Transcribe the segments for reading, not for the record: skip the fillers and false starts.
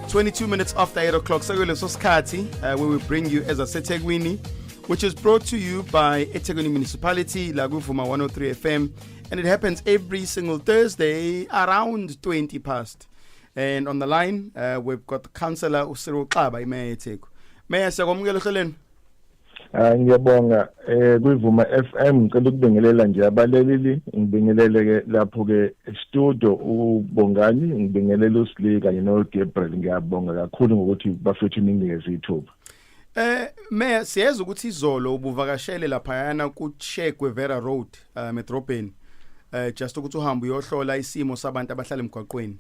22 minutes after 8 o'clock, sekuleso sikhathi where we bring you Ezasethekwini, which is brought to you by eThekwini Municipality, la kuVuma 103 FM, and it happens every single Thursday around 20 past. And on the line, we've got the councillor uCyril Xaba, imeya yeTheku. Mayor, siyakwamukela ohlelweni. Hayi, ngiyabonga kwiVuma FM. Ngicela ukubingelela nje abalaleli, ngibingelele ke lapho ke studio uBongani, ngibingelela uSli kanye no Gabriel. Ngiyabonga kakhulu ngokuthi bafethu ninginikeze ithuba. Mayor, siyeza ukuthi izolo ubuvakashele laphayana ku Che Guevara Road edrobheni. Just ukuthi uhambe uyohlola isimo sabantu abahlala emgwaqweni.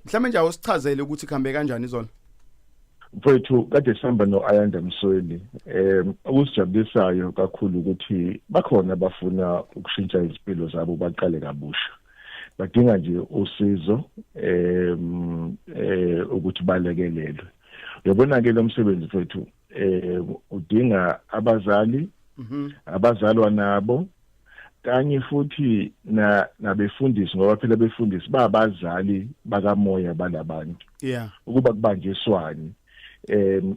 Mhlawumbe nje awusichazele ukuthi kuhambe kanjani izolo. Mfowethu, kade sihamba no-Ayanda Msweli. Okusijabulisayo kakhulu ukuthi bakhona abafuna ukushintsha izimpilo zabo, baqale kabusha. Badinga nje usizo ukuthi balekelelwe. Uyabona ke, lo msebenzi, mfowethu, udinga abazali, abazalwa nabo, kanye futhi na nabefundisi, ngoba phela befundisi babazali bakamoya balabantu, ukuba kubanjiswane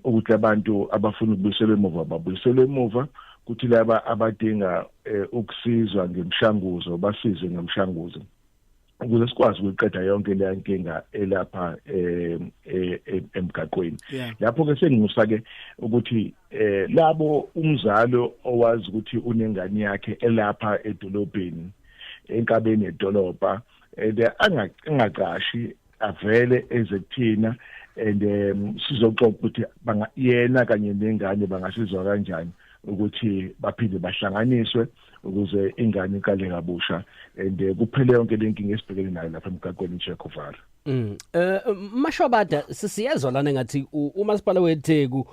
ukuthi abantu abafuna ukubuyiselwa emuva babuyiselwe emuva, kuthi laba abadinga ukusizwa ngemshanguzo basizwe ngemshanguzo, ukuze sikwazi ukuqeda yonke le nkinga elapha emgaqweni. Lapho ke sengimusa ke ukuthi labo umzalo owazi ukuthi unengane yakhe elapha edolobheni, enkabeni yedolobha, and angacashi, avele eze kuthina and sizoxoxa ukuthi yena kanye nengane bangasizwa kanjani ukuthi baphinde bahlanganiswe, ukuze ingane iqale kabusha and kuphele yonke lenkinga esibhekene nayo lapha emgaqweni iChe Guevara. Mashwabada, sisiyezwa lana ngathi umasipala weTheku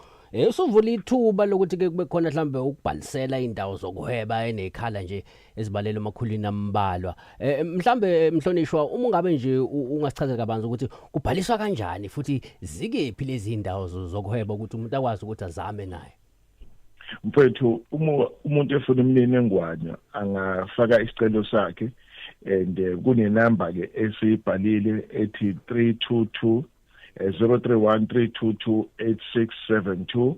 usuvula ithuba lokuthi ke kube khona mhlambe ukubhalisela indawo zokuhweba enekhala nje ezibalele emakhulwini ambalwa. Mhlambe mhlonishwa, uma ungabe nje ungasichazela kabanzi ukuthi kubhaliswa kanjani futhi zikephi lezi indawo zokuhweba, ukuthi umuntu akwazi ukuthi azame naye. Mfowethu, uma umuntu efuna imininingwane angafaka isicelo sakhe and kunenamba ke esiyibhalile ethi 322 031 322 8672,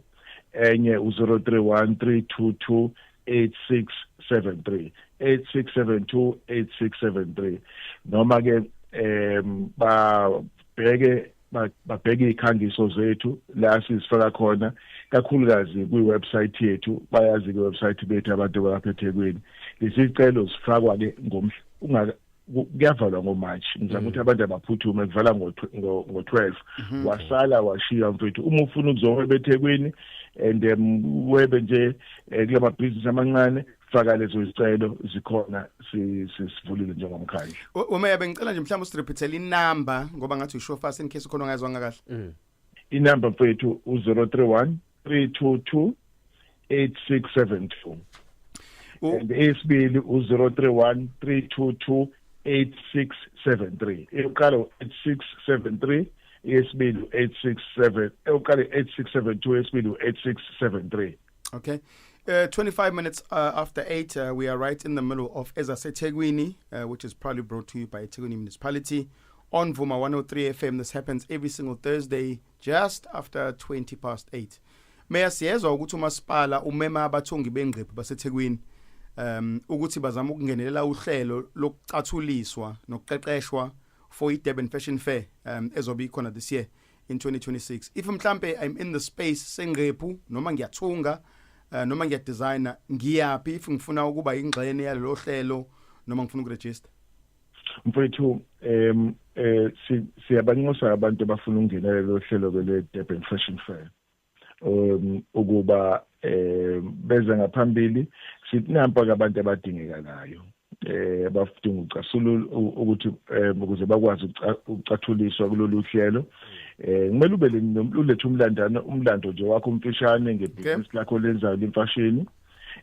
enye u031 322 8673, 8672, 8673, noma ke babheke ikhangiso zethu la sizifaka khona, kakhulukazi kwi-website yethu. Bayazi kwi-website bethu abantu balapha eThekwini. Lesicelo sifakwa ke ngomhla kuyavalwa ngoMarch. Ngizama ukuthi abantu abaphuthume, kuvala ngo-12. Wasala washiya, mfethu, uma ufuna ukuzohweba eThekwini and webe nje kula mabhizinisi amancane, faka lezo zicelo, zikhona, sivulile njengomkhandlu. Umeya, bengicela nje mhlawumbe usirepeatele inamba, ngoba ngathi usho fast, in case ukhona ongayizwanga kahle. Inamba, mfethu, u-031 322 8672 and eyesibili u-031 322 8673. Eyokuqala u-8673, eyesibili u-867, eyokuqala 8672, eyesibili u-8673. Okay. 25 minutes after 8, we are right in the middle of Ezasethekwini, which is proudly brought to you by eThekwini Municipality on Vuma 103 FM. This happens every single Thursday just after 20 past 8. Meya, siyezwa ukuthi umasipala umema abathungi bengqephu baseThekwini ukuthi bazama ukungenelela uhlelo lokucathuliswa nokuqeqeshwa for iDurban Fashion Fair ezobe ikhona this year in 2026. If mhlambe I'm in the space sengqephu, noma ngiyathunga, noma ngiyadesigner, ngiyaphi if ngifuna ukuba ingxenye yalelo hlelo noma ngifuna ukuregister? Mfowethu, siyabanxusa abantu abafuna ukungenela lo hlelo ke le Durban Fashion Fair ukuba beze ngaphambili. Sithi nampa ke abantu abadingekalayo abafuna ucasula ukuthi ukuze bakwazi ukucathuliswa kulolu hlelo, kumele ube ulethe umlandano, umlando nje wakho umfishane ngebhizinisi lakho lenzayo lemfashini,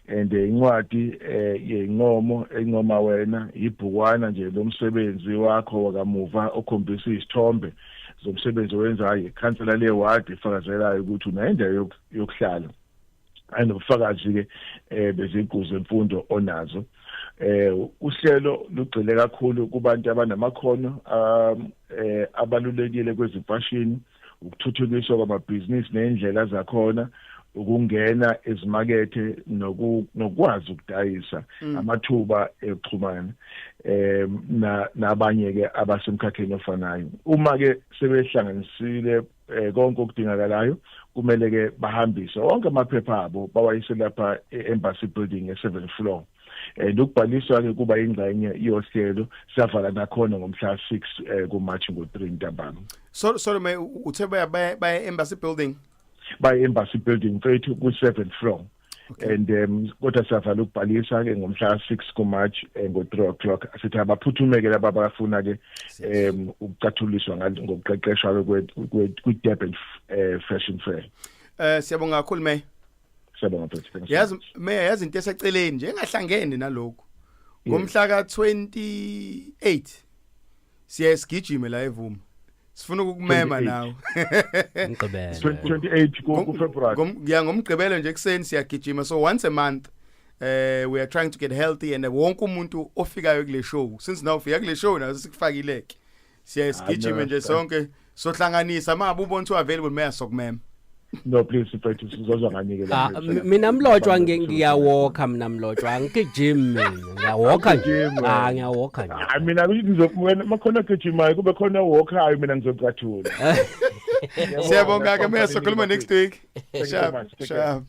and incwadi yenqomo encoma wena, ibhukwana nje lomsebenzi wakho wakamuva okhombisa izithombe zomsebenzi owenzayo, ikhansela leward efakazelayo ukuthi unayo indawo yokuhlala, anobufakazi ke beziqu zemfundo onazo. Uhlelo lugxile kakhulu kubantu abanamakhono abalulekile kwezimfashini. Ukuthuthukiswa kwamabhizinisi nendlela zakhona, ukungena ezimakethe nokwazi ukudayisa, amathuba ekuxhumana na nabanye ke abasemkhakheni ofanayo. Uma ke sebehlanganisile konke okudingakalayo, kumele ke bahambise wonke amaphepha abo, bawayise lapha e-Embassy Building e-7th floor, and ukubhaliswa ke kuba ingxenye yohlelo. Siyavala nakhona ngomhla 6 kuMarch ngo3 ntambama. So sorry, may uthe baya Embassy Building? By Embassy Building, mfethu, ku-7th floor. And kodwa siyavala ukubhalisa ke ngomhla 6 kuMarch ngo3 o'clock. Sithi abaphuthume ke laba abafuna ke ukucathuliswa ngokuqeqeshwa kwi Durban Fashion Fair. Siyabonga kakhulu, May. Siyabonga, mfethu. Thanks so Yazi much. Mayor, yazi into eseceleni nje engahlangene nalokhu. Ngomhla ka28 siya sigijime la eVuma. Sifuna ukukumema 28. nawe. Umgqibelo. 28 ku February. Ya, ngomgqibelo nje ekseni siyagijima. So once a month we are trying to get healthy, and wonke umuntu ofikayo kule show, since now ufika kule show naso sikufakile ke. Siya sigijime No, nje sonke, sohlanganisa mangabe ubona ukuthi available, Mayor, sokumema. No, please, mfethu, sizozwa nganike. Ah, mina Mlotshwa, ngiyawalka mina, Mlotshwa, angigijimi mina, ngiyawalka nje. Awugijimi wena. Ah, ngiyawalka nje. Hayi, mina wena makhona gijimayo, kube khona walkayo, mina ngizocathula. Siyabonga ke, Mayor, sokhuluma next week. Thank you so Sharp. much. Take care. Sharp.